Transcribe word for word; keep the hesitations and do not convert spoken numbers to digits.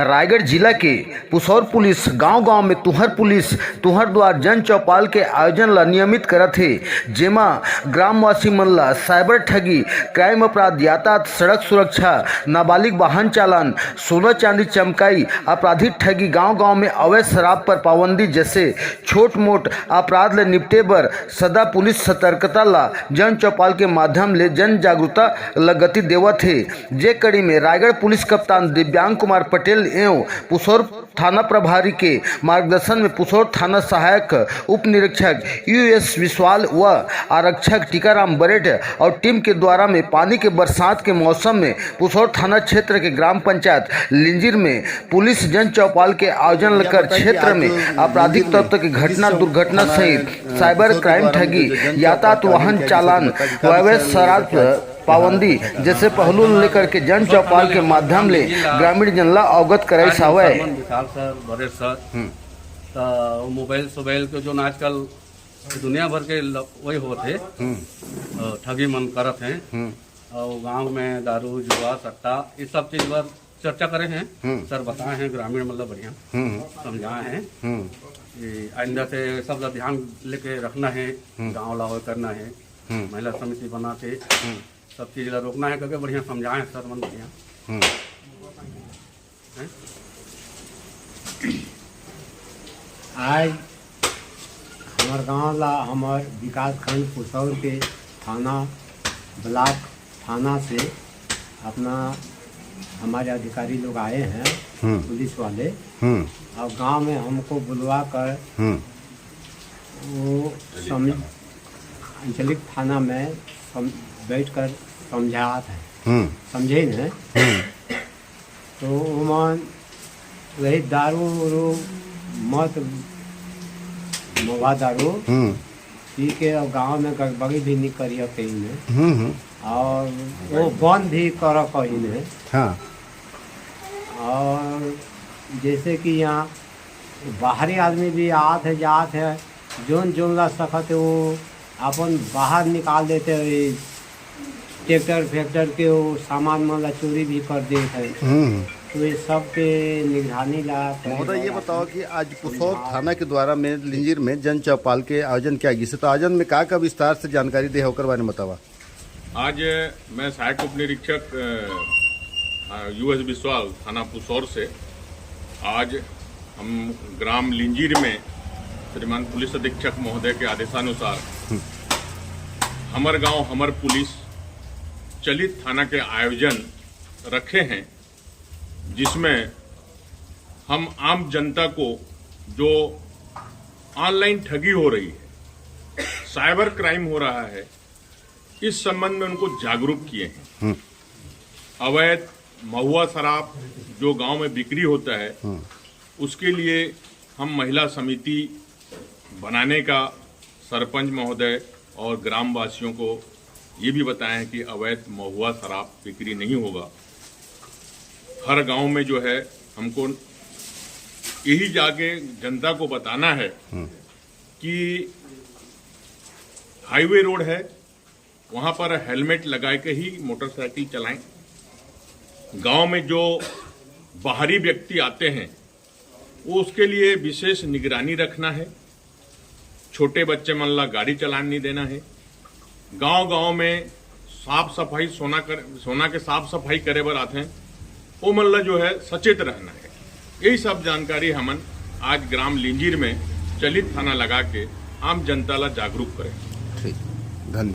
रायगढ़ जिला के पुसौर पुलिस गांव-गांव में तुंहर पुलिस, तुंहर द्वार जन चौपाल के आयोजन ला नियमित करत हे, जेमा ग्रामवासी मन ला साइबर ठगी, क्राइम अपराध, यातायात, सड़क सुरक्षा, नाबालिग वाहन चालान, सोना चांदी चमकाई, आपराधिक ठगी, गांव-गांव में अवैध शराब पर पाबंदी जैसे छोट-मोट अपराध ले निपटे बर सदा पुलिस सतर्कता ला जन चौपाल के माध्यम ले जन जागरूकता ला गति देवत हे। जे कड़ी में रायगढ़ पुलिस कप्तान दिव्यांग कुमार पटेल एवं पुसौर थाना प्रभारी के मार्गदर्शन में पुसौर थाना सहायक उप निरीक्षक यू एस विश्वाल व आरक्षक टीकाराम बरेठ और टीम के द्वारा में पानी के बरसात के मौसम में पुसौर थाना क्षेत्र के ग्राम पंचायत लिंजिर में पुलिस जन चौपाल के आयोजन कर क्षेत्र में आपराधिक तत्व के घटना दुर्घटना सहित साइबर क्राइम ठगी, यातायात वाहन चालान, अवैध शराब पाबंदी जैसे पहलू लेकर के जन चौपाल के माध्यम ले ग्रामीण जन ला अवगत कराइस हवय। विशाल सर, बरेठ सर, हम्म। त मोबाइल सोबाइल के जोन आजकल दुनिया भर के ल-, वही होत हे, हम्म। अ, ठगी मन करत हे। हम्म। और गांव में दारू, जुआ, सट्टा, ये सब चीज पर चर्चा करे हैं। हम्म। सर बताए हैं, ग्रामीण मतलब बढ़िया हम्म। समझाए हैं हम्म। कि आइंदा से सब ला ध्यान लेके रखना है, हम्म। गांव ला वो करना है, हम्म। महिला समिति बना के हम्म। सब चीज ला रोकना है करके बढ़िया समझाए हैं सर मन बढ़िया। हम्म। हैं? आज हमर गांव ला हमर विकास खंड पुसौर के थाना, ब्लॉक थाना से अपना हमारे अधिकारी लोग आए हैं, हम्म। पुलिस वाले, हम्म। और गांव में हमको बुलवा कर हम्म। वो सम-, आंचलिक थाना में सम-, बैठ कर समझात है, हम्म। समझे न? हम्म। तो ओमन वही दारू उरू, मत, मवा दारू हम्म। पी के और गांव में गड़बड़ी भी नहीं करिया कहीं में। हम्म, हम्म। और वो बंद भी कर कहीं में। हाँ। और जैसे कि यहाँ बाहरी आदमी भी आत है, जात है, जोन जोन ला सकत है, वो अपन बाहर निकाल देते हैं। ट्रैक्टर फैक्टर के वो सामान मन ला चोरी भी कर देत है। हम्म। तो ये सब के निगरानी ला करे महोदय, ये वाला बताओ कि आज पुसौर थाना के द्वारा में लिंजिर में जन चौपाल के आयोजन किया गिस हे, तो आयोजन में का का विस्तार से जानकारी दे हे, ओकर बारे में बतावा। आज मैं सहायक उप निरीक्षक, अ, अ, यू एस विश्वाल, थाना पुसौर से। आज हम ग्राम लिंजीर में श्रीमान पुलिस अधीक्षक महोदय के आदेशानुसार हम्म। हमर गांव हमर पुलिस चलित थाना के आयोजन रखे हैं, जिसमें हम आम जनता को जो ऑनलाइन ठगी हो रही है, साइबर क्राइम हो रहा है, इस संबंध में उनको जागरूक किए हैं। हम्म। अवैध महुआ शराब जो गांव में बिक्री होता है, हम्म। उसके लिए हम महिला समिति बनाने का सरपंच महोदय और ग्रामवासियों को ये भी बताएं कि अवैध महुआ शराब बिक्री नहीं होगा। हर गांव में जो है, हमको यही जाके जनता को बताना है हम्म। कि हाईवे रोड है, वहाँ पर हेलमेट लगा के ही मोटरसाइकिल चलाएं। गांव में जो बाहरी व्यक्ति आते हैं, वो उसके लिए विशेष निगरानी रखना है। छोटे बच्चे मन ला गाड़ी चलान नहीं देना है। गांव-गांव में साफ सफाई, सोना कर, सोना के साफ सफाई करे बर आथे, वो मन ला जो है सचेत रहना है। यही सब जानकारी हमन आज ग्राम लिंजीर में चलित थाना लगा के आम जनता ला जागरूक करें। ठीक, धन्यवाद।